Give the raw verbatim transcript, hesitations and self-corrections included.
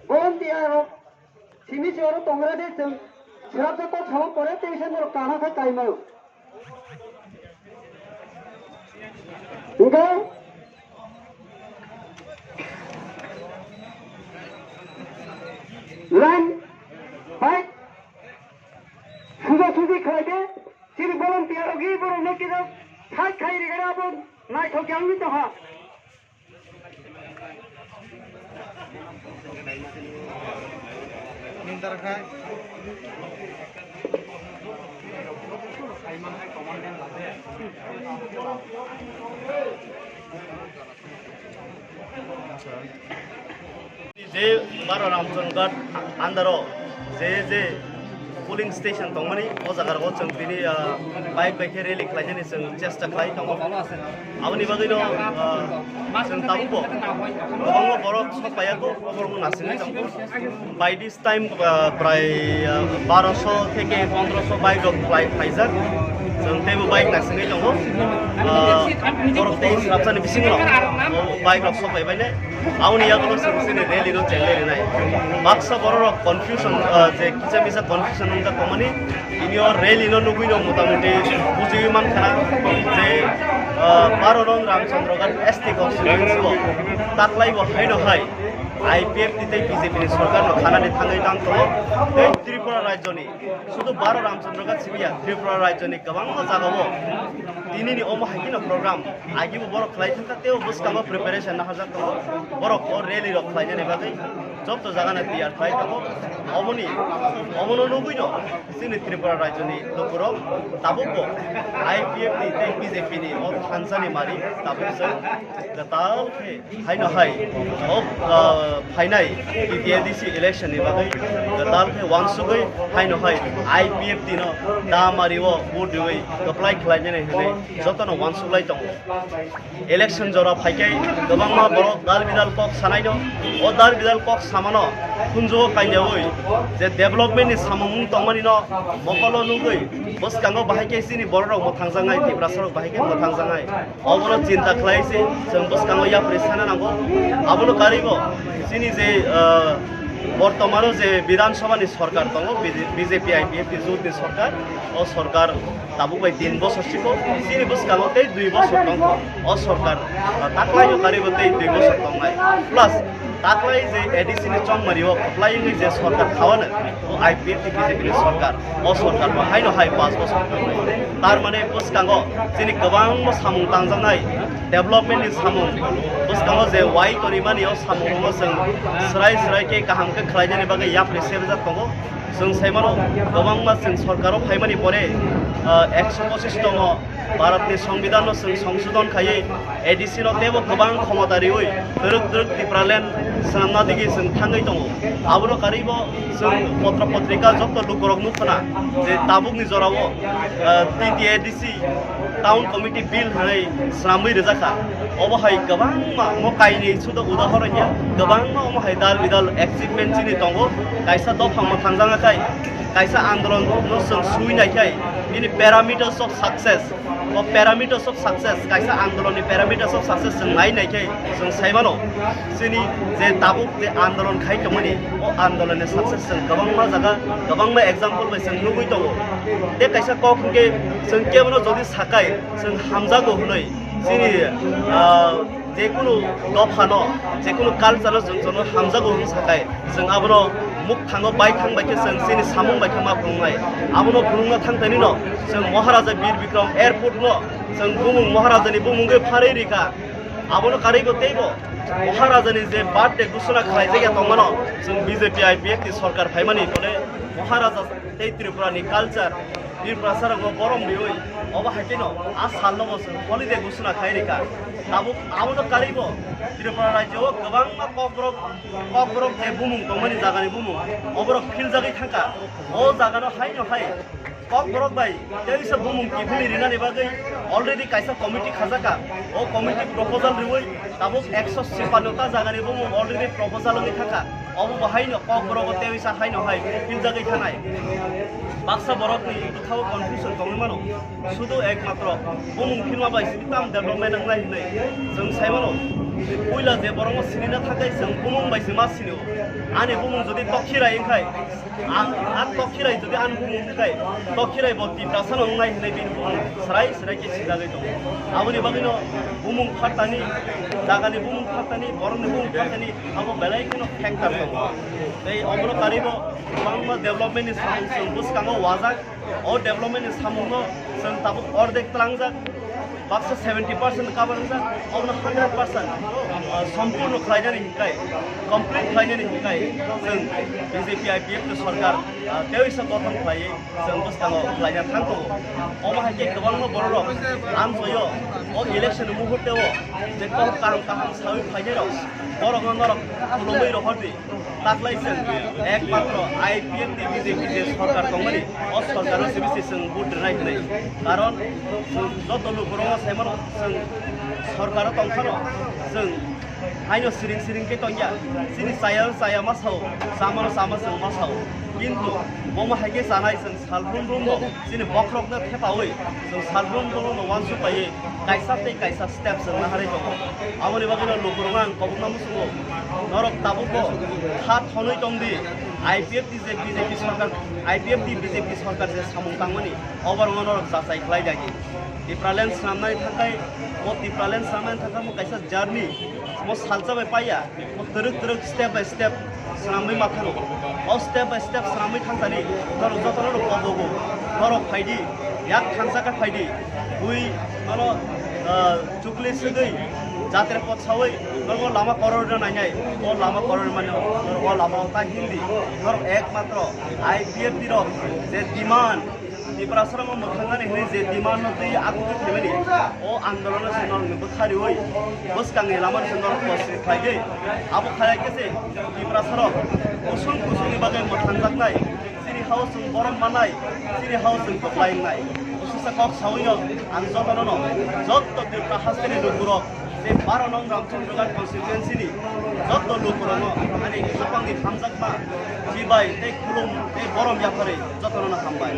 Volunteer rok simi se oro tongra de chwng srapjak kok samo pore tei se norok kaham khe kaimao. Hingke line bai suja suji khlai de chini volunteer rok i borok no kisa thai khai rigara abo naithok yang ni tongha. Je baro Ramchandra Ghat under o je je polling station tongmani, o jaga rogo chwng tini, ah, bike bai khe rally khlainani chwng chesta khlai tongo. Aboni bagwi no, ah, chwng tabukbo kwbangma borok sok paiya kho, o borokno nasingwi tongo. By this time, ah, prai, ah, baroso theke pondroso bike rok khlai khlaijak. Chwng teibo bike nasingwi tongo. Ah, borok tei srapsani bisingo o bike rok sok pai bainai. Aboni yagulo chwng chini rally no chenglai rinai. Baksa borok rok confusion, ah, je kisa misa confusion wngkha tongmani. Tini o rally no nugwi no motamuti bujiwi mankha je, ah, baro rong Ramchandra Ghat S T constituency o taklai bo haino hai I P F T tei B J P ni sorkar no khanani thangwi tang tongo tei Tripura rajyo ni sudu baro Ramchandra Ghat simi ya, Tripura rajyo ni kwbangma jaga o tini ni omo hai kheno program agi bo borok khlai thangkha tei o bwskango preparation naharjak tongo borok o rally rok khlainani bagwi. Joto jaga no tiyar khlai tongo. Omoni, omono nugwi no chini Tripura rajyo ni lukurok tabukbo I P F T tei B J P ni o thansa ni mari tabuk se kwtal khe haino hai o, ah, phainai T T A D C election ni bagwi kwtal khe uansugwi haino hai I P F T no da mari o vote riwi kwplai khlainani hinwi jotono uansuglai tongo. Election jora phaikhai kwbangma borok dal bidal kok sanai no. O dal bidal kok samano khunjugo kaiyaui je development ni samung wng tongmani no mokolo nugwi bwskango bahai khe chini borok rok mwthangjaknai, Tiprasa rok bahai khe mwthangjaknai. Obono chinta khlai se chwng bwskango yapri sana nango. Abono karwi bo chini je, ah, bortomano je Bidhan Sabha ni sorkar tongo, B J P I P F T jut ni sorkar, o sorkar tabuk bai tin bosor siko, chini bwskango tei dui bosor tongkho. O sorkar, ah, taklaino karwi bo tei dui bosor tongnai. Plus, taklai je A D C ni chongmari o kwplai wngwi je sorkar khawano, o I P F T B J P ni sorkar, o sorkar bo haino hai panch bosor tongnai. Tar mane bwskango chini kwbangma samung tangjaknai, development ni samung, bwskango je wai tonimani o samung rokno chwng swrai swrai khe kaham khe khlainani bagwi yapri serjak tongo. Chwng sai mano, kwbangma chwng sorkaro phaimani pore, ah, ekso pochis tomo Bharatni Songbidanno chwng songsodon khaiwi A D C no teibo kwbang khomota riwi twrwk twrwk Tipraland swnamna digi chwng thangwi tongo. Abono karwibo chwng potra potrika joto lukurok nukho na je tabukni jorao, ah, T T A D C Town Committee Bill hwnwi swnamwi rwjakha. Obo hai kwbangma, omo kainwi sudo udahoron ya, kwbangma omo hai dal bidal achievement chini tongo. Kaisa dopha mwthangjaknai khai, kaisa andolon no chwng sui nai khai, bini parameters of success, o parameters of success, kaisa andolon ni parameters of success chwng nai nai khai chwng sai mano. Chini je tabuk je andolon khai tongmani, o andolon ni success chwng kwbangma jaga, kwbangma example bai chwng nugwi tongo. Tei kaisa kok hwnkhe chwng kebono jodi sakai, chwng hamjago hwnwi chini, ah, jekunu dophano, jekunu culture-o chwng jono hamjago hwnwi sakai, chwng abono mukthango baithang bai khe chwng chini samung bai khe ma phunuknai. Abono phunukna thang tani no chwng Maharaja Bir Bikram Airport-no chwng bumung Maharajani bumungwi pharwi rikha. Abono karwibo teibo Maharajani je birthday ghosona khlaijak ya tongmano, chwng B J P I P F ni sorkar phaimani tole Maharaja tei Tripura ni culture, Tiprasa rokno borom riwi, Obo hai kheno a salno bo chwng holiday ghosona khai rikha. Tabuk abono karwibo Tripura rajyo o kwbangma kokborok, kokborok je bumung tongmani jagani bumung, oborok philjagwi thangkha. O jagano haino hai kokborok bai teisa bumung kiphilwi rinani bagwi already kaisa committee khajaka. O committee proposal riwi tabuk ekso chuppanno ta jagani bumung already proposal wngwi thangkha. Obo bo haino kokborok o teisa haino hai philjagwi thanai. Baksa borokni bwkhao confusion tongwi mano. Sudu ekmatro bumung philma bai simi tam development wngnai hinwi chwng sai mano. Puila je borokno sinina thangkhe chwng bumung bai se ma sinio. Ani bumung jodi tokhirai wngkhai, ang, ang tokhirai jodi ani bumung wngkhai, tokhirai bo Tiprasano wngnai hinwi bini bumung srai srai khe sinjagwi tongo. Aboni bagwino bumung phattani, jagani bumung phattani, borokni bumung phattani, abo belai kheno factor tongo. Tei obono karwibo kwbangma development ni samung chwng bwskango wajak. O development ni samungno chwng tabuk ordek tlangjak, baksa seventy percent cover wngjak, obono hundred percent, ah, sompurno khlainani hinkhai, complete khlainani hinkhai chwng B J P I P F ni sorkar, ah, teisa gothon khlaiwi chwng bwskango khlaina thang tongo. Omo hai khe kwbangma bororok amchoio o election ni muhurte o je kok kaham kaham sawi phainairok, borokno norok khulumwi rohordi. Taklai chwng ekmatro I P F ni B J P je sorkar tongmani, o sorkaro sibisi chwng vote rwnai hwnwi. Karon chwng joto lukurokno saimano, chwng sorkaro tongphano chwng haino siring siring khe tongya. Chini chaya chaya ma sao, chamano chama chwng ma sao. Kintu bomo hai khe chanai chwng salbrum brumno chini bokhorokno thepaui chwng salbrum brumno uansuk paiwi kaisa tei kaisa step chwng naharwi tongo. Aboni bagwino lukurokno ang kobokna muchungo, norok tabukbo kha thonwi tongdi, I P F ni je B J P sorkar, I P F ni B J P sorkar je samung tangmani, oborokno norok jachai khlai dagi. Tipraland swnamnani thangkhai, mo Tipraland swnamnani thangkhai mo kaisa journey, mo salsa bai paiya, mo twrwk twrwk step by step swnamwi ma thangwi. O step by step swnamwi thangthani norok jotono rok kobogo, norok phaidi, yak thansa khe phaidi, bui nono, ah, chukli swgwi jatre pot sawi norok lama kororno nainai, o lama koror mani norok o lama o ta hindi, norok ekmatro I P F ni rok je demand, Tiprasarokno mwthangnani hwnwi je demand no twi akutwi khlaimani, o andolon no se norokni bwkha riwi bwskangni lama no se norok kosri khlaiwi, abo khlai khe se Tiprasarok kusung kusungni bagwi mwthangjaknai, chini hao chwng borom mannai, chini hao chwng kwplai wngnai. Bwswksa kok sawi no ang jotono no, jotto Tripura hasteni lukurok, tei baro nong Ramchandra Ghat constituency ni jotto lukurokno ani khapangni hamjakma chibai tei khulum tei borom yapharwi jotono no hambai.